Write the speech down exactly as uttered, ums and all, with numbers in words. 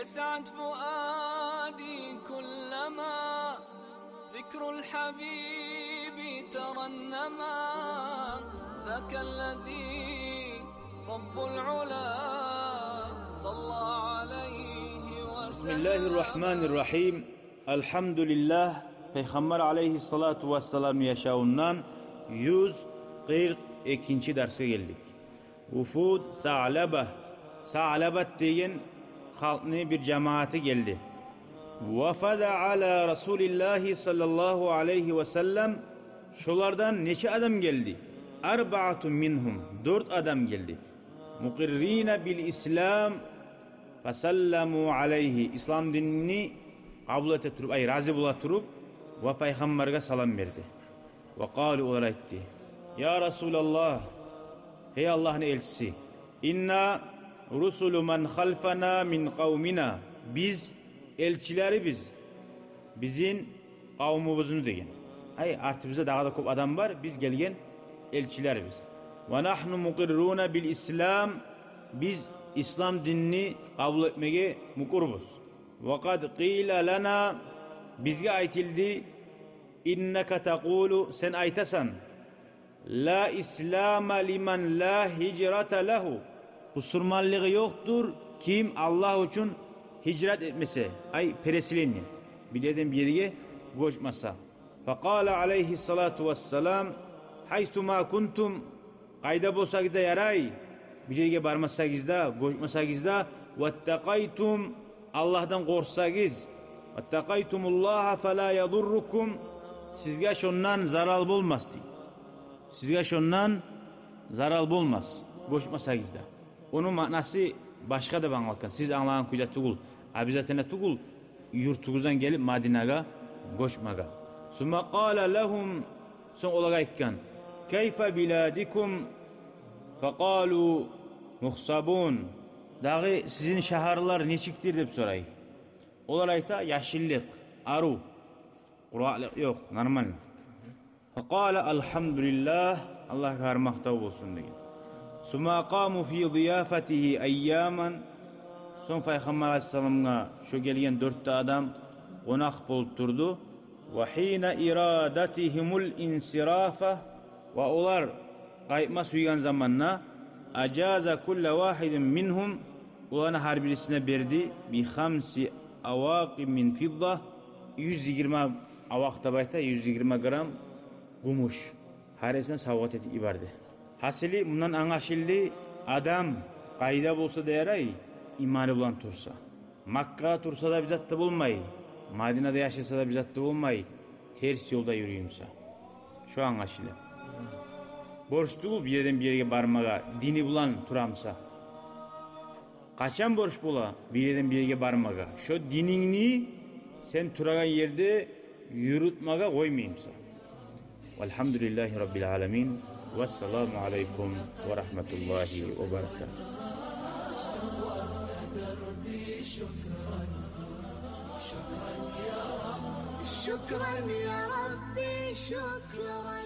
يسعد فؤادي كلما ذكر الحبيب ترنما، ذاك الذي رب العلا صلى عليه وسلم. بسم الله الرحمن الرحيم. Алгьамдулиллагь, Пайхаммар алайгьиссалату вассаламны яшавундан юз къыркъ экинчи дарсгъа гелдик. Вуфуд Саълаба, Саълабат деген халкъны бир жамааты гелди. Вафада ала Расулиллагьи саллаллагьу алайгьи ва саллам, шолардан нече адам гелди? Арбаатун мингьум, дёрт адам гелди. Мукъиррина бил ислам, фасалламу алайгьи, ислам динни къабул эте туруп, ай, рази бола туруп, ва Пайхаммаргъа салам берди. Ва къалу, олар айтды: «Я Расулаллагь, гьей Аллагьны элчиси, инна русулу ман халфана мин къавмина, биз элчилерибиз бизин къавмубузну», — деген. Ай, артыбызда дагъы да кёп адам бар, биз гелген элчилерибиз. «Ва нагьну мукъирруна бил ислам, биз ислам динни къабул этмеге мукъурбуз. Ва къад къила лана, бизге айтылды, иннака такъулу, сен айтасан: ла ислама лиман ла гьижрата лагьу, бусурманлыгъы ёкъдур ким Аллагь учун гьижрат этмесе, ай, переселение, бир ерден бир ерге гёчмесе». Факъала алайгьиссалату вассалам: «Гьайсума кунтум, къайда болсагъыз да ярай, бир ерге бармасагъыз да, гёчмесегиз де, ваттакъайтум, Аллагьдан къоркъсагъыз, ваттакъайтумуллагьа фала ядуррукум, сизге шондан зарал болмас», — дей. Сизге шондан зарал болмас, гёчмесегиз де. Ону маънасы башгъа деп англатгъан. Сиз англагъан кюйде тюгюл, обязательно тюгюл юртугъуздан гелип Мадинагъа гёчмеге. Сумма къала лагьум, сонг олагъа айтгъан: «Кайфа биладикум?» Факъалу: «Мухсабун». Дагъы сизин шагьарлар нечикдир деп сорай. Олар айта: «Яшыллыкъ, арив, къуракълыкъ ёкъ, нормально». Факъала: «Алгьамдулиллагь, Аллагьгъа гьар макътав болсун», — деген. Сумма акъаму фи зияфатигьи айяман. Сонг Пайхаммар алайгьиссаламгъа шо гелген дёрт де адам къонакъ болуп турду. Ва гьина ирадатигьимул инсирафа, ва олар къайтма сюйген заманда, ажаза кулла вагьидин мингьум, оланы гьар бирисине берди, би хамси авакъи мин фидда, юз йигирма авакъ деп айта, юз йигирма грамм гюмюш, гьар бирисине савгъат этип йиберди. Гьасили, мундан англашылды, адам къайда болса да ярай, иманы булан турса. Маккада турса да бир зат да болмай, Мадинада яшаса да бир зат да болмай, терс ёлда юрюй буса. Шо англашыла. Борч тюгюл бир ерден бир ерге бармагъа, дини булан тура буса. Къачан борч бола бир ерден бир ерге бармагъа? Шо динингни сен турагъан ерде юрютмеге къоймай буса. Валгьамдулиллагьи раббил аламин. Вассаламу алайкум ва рагьматуллагьи ва баракатугь. شكرا يا ربي، شكرا.